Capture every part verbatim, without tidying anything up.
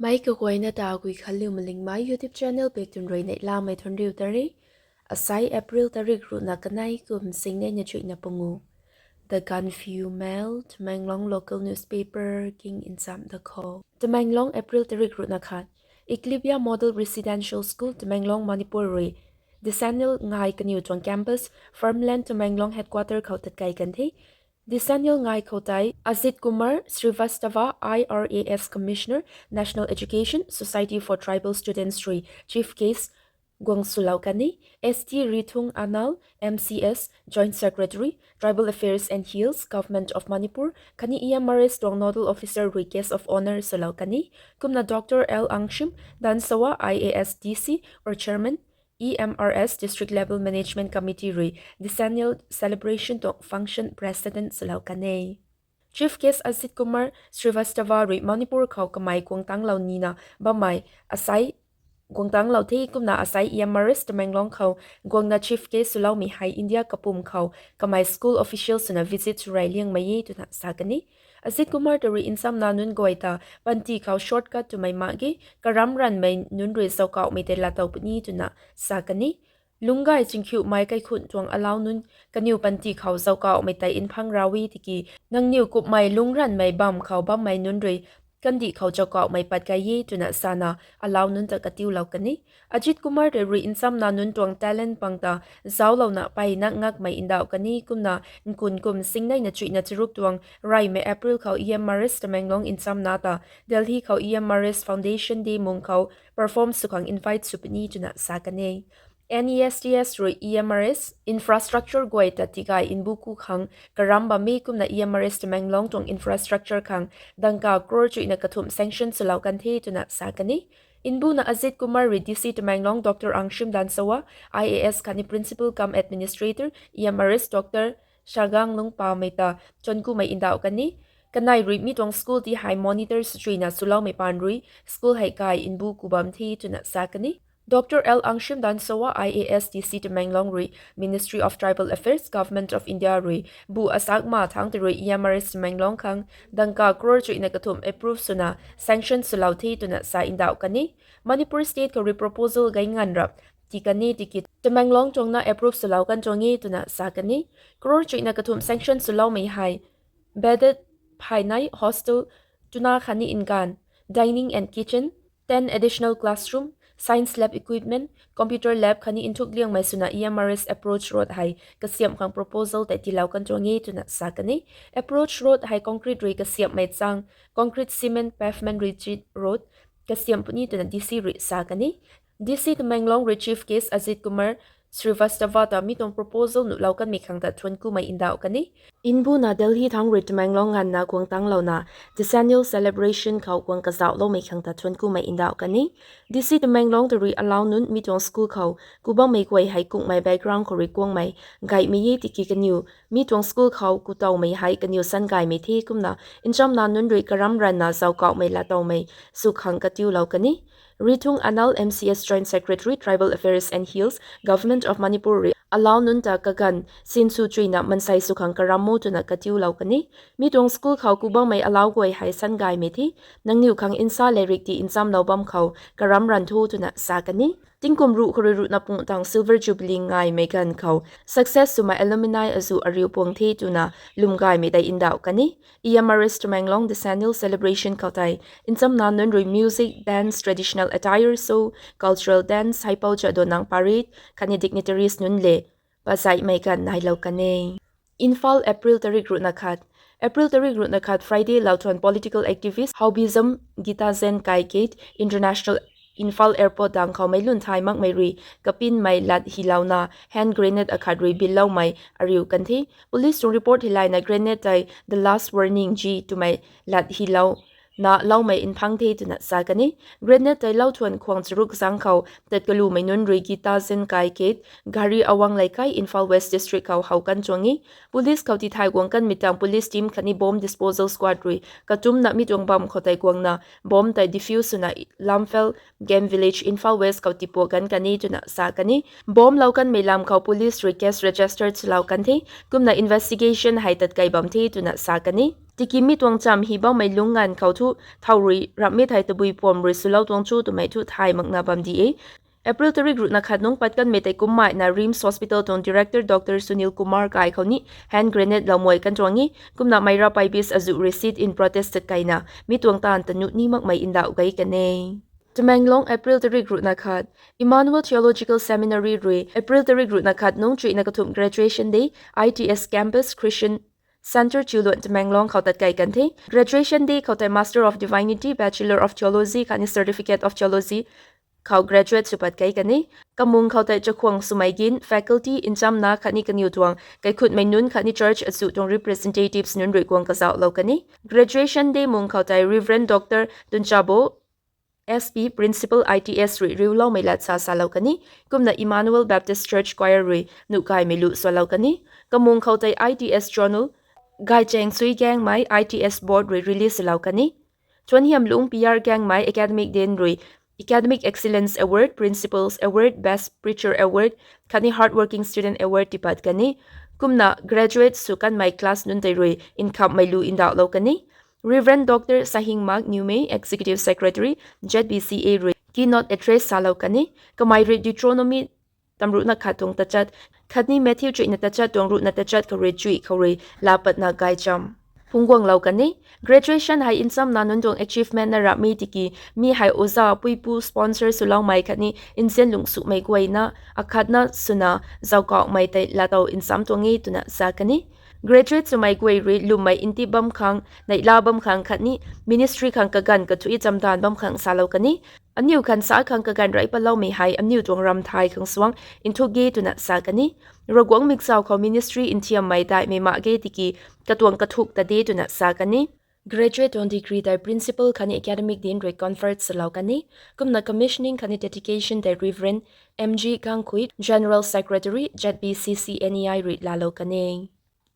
Mei kaguayna ta Guikhanliu Malingmei YouTube channel bak tun rui neihlamei thuanriu ta re. Asai April tarik ruhna kanei kum singnei na chuihna pangu. The Gaanphiu Mail, Tamenglong local newspaper king nchamc da kho. Tamenglong, April tarik ruhna khat. Eklavya Model Residential School, Tamenglong, Manipur rui decennial ngai kaniw tuang campus Farmland Tamenglong headquarter khou tatkei kan the. Decennial ngai khou tei Ajit Kumar Srivastava, I R A S Commissioner, National Education, Society for Tribal Students rui chief guest guang swlou kan e. S T Rithung Anal, M C S, Joint Secretary, Tribal Affairs and Hills, Government of Manipur khatni E M R S tuang nodal officer rui guest of honour swlou kan e. Kumna Doctor L Angshim Dansawa, I A S D C or Chairman, E M R S District Level Management Committee rui decennial celebration tuang function president swlou kan e. Chief guest Ajit Kumar Srivastava rui Manipur khou kamei guangtanglou nina bammei asai guangtanglou the. Kumna asai E M R S Tamenglong khou guangna chief guest swloumei hei India kapwm khou kamei school official swna visit sw rey liangmei e twna sa kan e. Ajit Kumar ta rui nchamna nunc guay ta panty khou shortcut twmei mak ge, karam ranvmei nunc rui zoukauhmei tei laatow puni twna sa kan e. Lungcgay chingkhiumei kaikhun tuang alau nunc kaniw panty khou zoukauhmei tei nphang ra e tiki, nangniw kummei lungc ranvmei bamv khou bammei nunc rui kandih khou zoukauhmei pat gay e twna sana alau nunc ta katiulou kan e. Ajit Kumar tei rui nchamna nunc tuang talent pang ta zauclouna mpeyna ngakmei ndauh kan e. Kumna nkun kum singnei na chuihna charuk tuang reymei April khou E M R S Tamenglong nchamna ta Delhi khou E M R S Foundation Day mung khou perform sw khang invite sw puni twna sa kan e. N E S T S rui E M R S infrastructure guay ta tigay nbu ku khang karam bam e. Kumna E M R S Tamenglong tuang infrastructure khang dangka crore chuihna kathumh sanction swlou kan the twna sa kan e. Nbuna Ajit Kumar rui D C Tamenglong Doctor Angshim Dansawa, I A S khatni Principal cum Administrator, E M R S Doctor Shagang Lungpamei ta chuankumei ndauh kan e. Kanei rui mi tuang school ti hei monitor swchuina swloumei paan rui school hei kai nbu ku bam the twna sa kan e. Doctor L Angshim Dansawa, I A S, D C Tamenglong rui Ministry of Tribal Affairs, Government of India rui bu asakma thangc tei rui E M R S Tamenglong khang dangka crore chuihna kathumh approve swna sanction swlou the twna sa ndauh kan e. Manipur State khou rui proposal gay nganv rap ti kan e tiki Tamenglong tuangna approve swlou kan tuang e twna sa kan e. Crore chuihna kathumh sanction swloumei hei bedded phaynei hostel twna khatni nganv, dining and kitchen, ten additional classroom, science lab equipment, computer lab khatni nthuk liangmei swna E M R S approach road hei kasiamh khang proposal tei tiilou kan tuang e twna sa kan e. Approach road hei concrete rui kasiamhmei chang, concrete cement pavement rigid road kasiamh puni twna D C rui sa kan e. D C Tamenglong rui Chief Guest Ajit Kumar Srivastava ta mi tuang proposal nuhlou kanmei khang ta thuankumei ndauh kan e. Nbuna Delhi thangc rui Tamenglong nganvna guang tanglouna decennial celebration khou guang kazauhloumei khang ta thuankumei ndauh kan e. D C Tamenglong ta rui alau nunc mi tuang school khou kubammei guay hei kungmei background khou rui guangmei gaymei e tiki kaniw mi tuang school khou kutowmei hei kaniw san gaymei the. Kumna nchamna nunc rui karam ranvna zoukauhmei laatowmei sw khang katiulou kan e. Rithung Anal, M C S Joint Secretary, Tribal Affairs and Hills, Government of Manipur rui alau nunc ta kaganv sinsw chuina mansei sw khang karam o twna katiulou kan e. Mi tuang school khou kubammei alau guay hei san gaymei the. Nangniw khang nsa lerik ti nchamlou bam khou karam ranv tho twna sa kan e. Tingkum ruh khou rui ruhna pung tang Silver Jubilee ngaimei ganv khou success swmei alumni azuh ariu puang the twna lwm gaymei tei ndauh kan e. E M R S Tamenglong decennial celebration khou tei nchamna nunc rui music, dance, traditional attire show, cultural dance, Haipou Jadonang parade khatni dignitaries nunc le pazaihmei ganv nailou kan e. Imphal, April tarik ruhna khat. April tarik ruhna khat Friday lauthuan political activist Haobijam Gitajen Kaiket International Imphal Airport dang khou meic lun thay makmei rui kapinmei lat hylouna hand grenade akhat rui binloumei ariu kan the. Police tuang report hylayna grenade tei the last warning ji twmei lat hylouna loumei nphang the twna sa kan e. Grenade tei lauthuan khwang charuk zang khou tat kalumei nunc rui Gitajen Kaiket Ghari Awang Leikai, Imphal West District khou how kan tuang e. Police khou tithay guang kanmei tang police team khatni bomb disposal squad rui katumna mi tuang bam khou tei guangna bomb tei defuse swna Lamphel Game Village, Imphal West khou tipuak gan kan e twna sa kan e. Bomb lou kanmei lam khou police rui case registered swlou kan the. Kumna investigation hei tatkei bam the twna sa kan e. Tiki mi tuang cham hi bammei lungc nganv khou thu thow rui ramhmei thei tabui pam rui swlou tuang cho twmei thu thay makna bam di e. April tarik ruhna khat nungc pat kanmei tei kummaina RIMS Hospital tuang director Dr Sunil Kumar kai khou ni hand grenade lou muai kan tuang e. Kumna Meira Paibis azuh rui sit-in protest tat kaina mi tuang taanv ta nuh ni makmei ndauh gei kan e. Tamenglong, April tarik ruhna khat. Emmanuel Theological Seminary rui April tarik ruhna khat nungc chuihna kathumh Graduation Day, I T S Campus, Christian Centre, Chiuluan, Tamenglong khou tat kei kan the. Graduation Day khou tei Master of Divinity, Bachelor of Theology khatni Certificate of Theology khou graduate sw pat kei kan e. Kamung khou tei chakhwang swmei gin, faculty, nchamna khatni kaniw tuang kaikhutmei nunc khatni church azuh tuang representatives nunc rui guang kazauhlou kan e. Graduation Day mung khou tei Reverend Dr Tunchabo, S P, Principal I T S rui riuloumei lat sa salou kan e. Kumna Emmanuel Baptist Church Choir rui nuhkaimei lu swlou kan e. Kamung khou tei I T S Journal, Gaicheng Sui Gaengmei, I T S Board rui release lou kan e. Thuanhiam Lung P R Gaengmei Academic Dean rui Academic Excellence Award, Principal's Award, Best Preacher Award khatni Hardworking Student Award tipat kan e. Kumna graduate sw kanmei class nunc tei rui nkhamhmei lu ndauhlou kan e. Reverend Dr Sahing Mak Newmei, Executive Secretary, Z B C A rui keynote address salou kan e. Kamei rui Deuteronomy tamruhna khat tuang tachat khatni Matthew chuihna tachat tuang ruhna tachat khou rui chuih khou rui laapatna gaychamv phungc guanglou kan e. Graduation hei nchamna nunc tuang achievement na ramhmei tiki mi hei oza puipu sponsor swloumei khatni nzian lungsuhmei guayna akhatna swna zauckauhmei tei laatow ncham tuang e twna sa kan e. Graduate swmei guay rui lwmmei ntip bam khang, neihla bam khang khatni ministry khang kaganv kathuic chamdanv bam khang salou kan e. Aniu khan sa khang kaganv rey patloumei hei aniu tuang ramthay khang suang nthuk ge twna sa kan e. Ravguangc mikzau khou ministry nthiammei daihmei mak ge tiki katuang kathuk ta de twna sa kan e. Graduate tuang degree tei Principal khatni Academic Dean rui convert swlou kan e. Kumna commissioning khatni dedication tei Reverend M G Gangkhui, General Secretary, Z B C C N E I rui laalou kan e.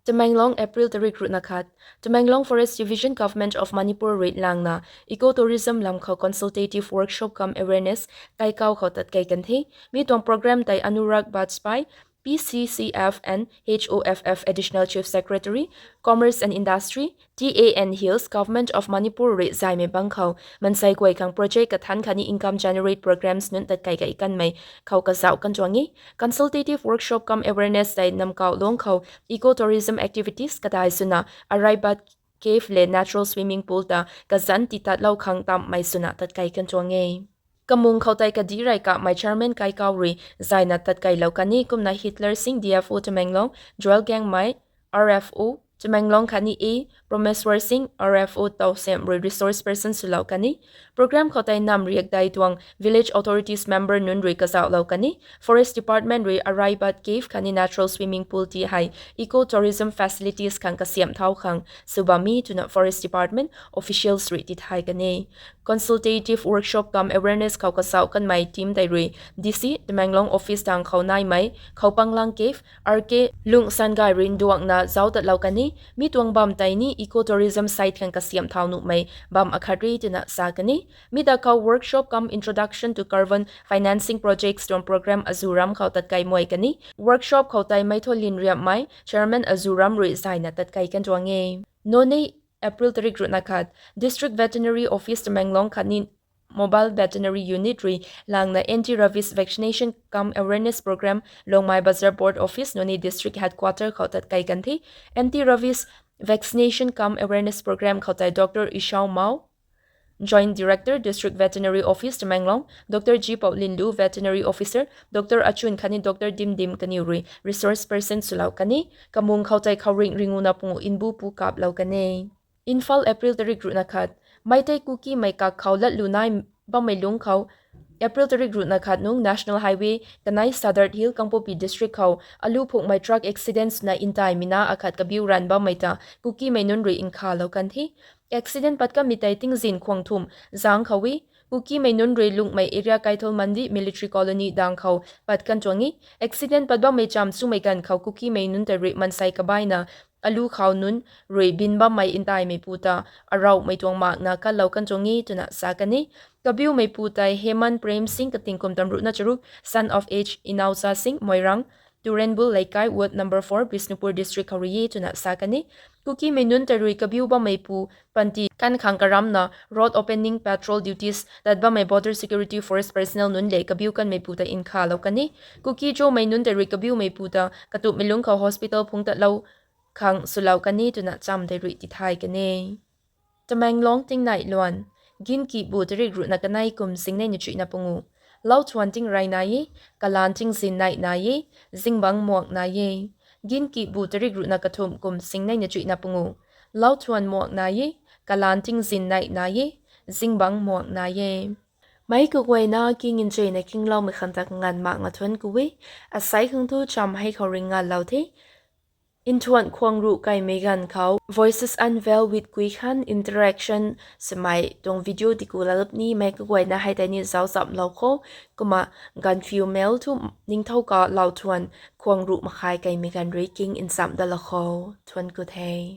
Tamenglong, April tarik ruhna khat. Tamenglong Forest Division, Government of Manipur rui langna ecotourism lam khou consultative workshop cum awareness kaikau khou tat kei kan the. Mi tuang program tei Anurag Bajpai, P C C F and H O F F Additional Chief Secretary, Commerce and Industry, T A N Hills, Government of Manipur rui zaymei bang khou mansei guay khang project kathanc khatni income generate programs nunc tat kei kei kanmei khou kazauh kan tuang e. Consultative workshop cum awareness tei Namkau Long khou ecotourism activities kadai swna Arai Bat Cave le natural swimming pool ta kazanc titatlou khang tamhmei swna tat kei kan tuang e. Kamung khou tei kadih rey kamei chairman kaikau rui zayna tat keilou kan e. Kumna Hitler Singh, D F O Tamenglong, Joel Gaengmei, R F O Tamenglong khatni A Promeswar Singh, R F O Tousem rui resource person swlou kan e. Program khou tei nam riak dei tuang village authorities member nunc rui kazauhlou kan e. Forest Department rui Arai Bat Cave khatni natural swimming pool ti hei ecotourism facilities khang kasiamh thau khang sw bammei twna Forest Department officials rui tithay kan e. Consultative workshop cum awareness khou kazauh kanmei team tei rui D C Tamenglong office tang khou naimei Khoupanglang Cave, R K Lungsan Gay rui nduangna zauc tatlou kan e. Mi tuang bam tei ni ecotourism site khang kasiamh thau nuhmei bam akhat re twna sa kan e. Mi ta khou workshop cum introduction to carbon financing projects tuang program azuh ram khou tat kei muai kan e. Workshop khou tei Meitholin Riammei, chairman azuh ram rui zayna tat kei kan tuang e. Noney, April tarik ruhna khat. District Veterinary Office Tamenglong khatni Mobile Veterinary Unit rui langna anti-rabies vaccination cum awareness program Longmai Bazar Board Office, Noney District Headquarter khou tat kei kan the. Anti-rabies vaccination cum awareness program khou tei Dr Ishao Mao, Joint Director, District Veterinary Office, Tamenglong, Dr G Paulin Lu, Veterinary Officer, Dr Achun khatni Dr Dimdim kaniw rui resource person swlou kan e. Kamung khou tei khouringh ringuna pungu nbu pu kaplou kan e. Imphal, April tarik ruhna khat. Meitei Kukimei kak khou latlu nai bammei lungc khou April tarik ruhna khat nungc National Highway kanei Sadar Hill, Kangpokpi District khou alu phukmei truck accident swna ntaimei na akhat kabiu ranv bammei ta Kukimei nunc rui nkhavlou kan the. Accident pat kanmei tei tingzin khwang thumh zangc khou e. Kukimei nunc rui lunghmei area Keithelmandi Military Colony dang khou pat kan tuang e. Accident pat bammei cham chumei ganv khou Kukimei nunc tei rui mansei kabaina alu khou nunc rui bin bammei ntaimeipu ta arouhmei tuang makna katlou kan tuang e twna sa kan e. Kabiumeipu tei Heman Prem Singh, kating kum tamruhna charuk, son of H Inaucha Singh, Moirang, Turenbul Leikai, Ward number four, Bishnupur District khou rui e twna sa kan e. Kukimei nunc tei rui kabiu bammeipu panty kan khang karamna road opening patrol duties tat bammei border security force personnel nunc le kabiu kanmeipu ta nkhavlou kan e. Kuki-Zomei nunc tei rui kabiumeipu ta katupmei lungc khou hospital phungc tatlou khang swlou kan e twna cham tei rui tithay kan e. Tamenglong tingnai luan. Ginkihbu tarik ruhna kanei kum singnei na chuihna pungu. Lauthuan tingrey nai e, kalaan tingzin nai nai e, zingbangc muak nai e. Ginkihbu tarik ruhna kathumh kum singnei na chuihna pungu. Lauthuan muak nai e, kalaan tingzin nai nai e, zingbangc muak nai e. Meic kaguayna king ncheina kingloumei khang ta kanganv makna thuanc ku e. Asei khang thu cham hei khou ringh ngalou the. Nthuan khuang ruh kaimei ganv khou Voices Unveiled with Guikhan Interaction swmei tuang video tiku lalap ni meic kaguayna hei tei ni zauc chamlou kho. Kumna ganvphiu mail thu ningthouka lauthuan khuang ruh makhai kaimei ganv rui king nchamh dalou kho. Thuanc ku the.